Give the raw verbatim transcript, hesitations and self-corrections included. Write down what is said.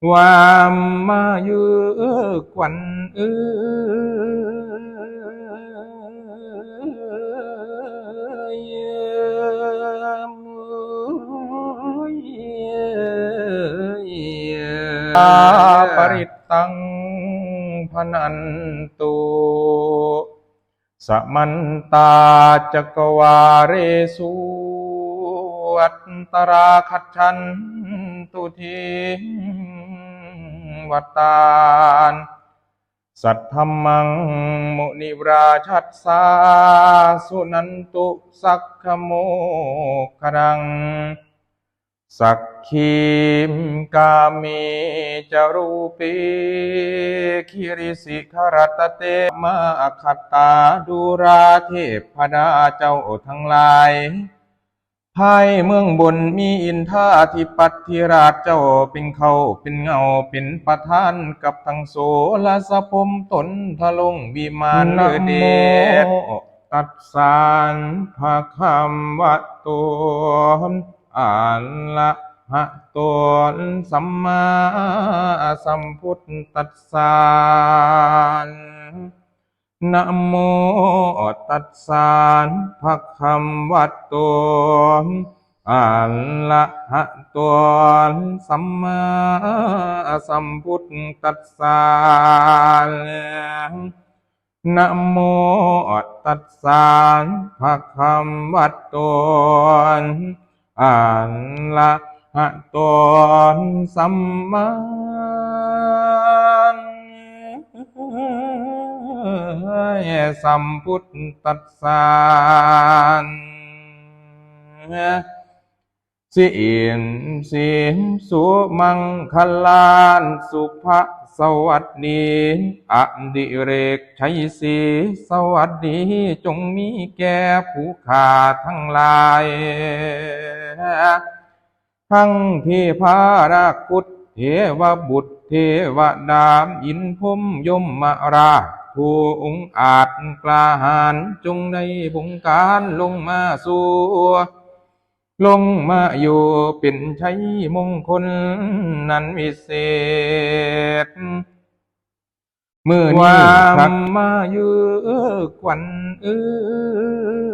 ความมาเยือกวันเอ้ย ปริตตัง พนันตุ สมันตา จักวาเลสุ อัตตราคัจฉันตุ ทีวตา สัทธัมมัง มุนิราชัสสา สุนันตุ สักขโมครัง สักขี กาเม จรูปี คิริสิขรัตเต มาอัคคตาดูราเทพดาเจ้าทั้งหลาย ภายเมืองบนมีอินทาธิปัตถิราชเจ้าเป็นเขาเป็นเงาเป็นประธานกับทั้งโสรสพรหมตนทรงวิมาน นะโม เดช ตัสสะ ภะคะวะโต อะระหะโต สัมมาสัมพุทธัสสะ นะโม ตัสสะ ภะคะวะโต อะระหะโต สัมมาสัมพุทธัสสะ นะโม ตัสสะ ภะคะวะโต อะระหะโต สัมมาสัมพุทธัสสะ สิริ สิริ สุมังคลา สุภะสวัสดี อดิเรกชัยศรี สวัสดีจงมีแก่ผู้ข้าทั้งหลาย ทั้งเทพาราชคุด เทวบุตร เทวดา อินทร์พรหมยมราช ผู้องอาจกล้าหาญ จงได้บงการลงมาสู่ ลงมาอยู่เป็นชัยมงคลนั้นวิเศษ มื้อนี้ ความมาเยือกวันเอ้ย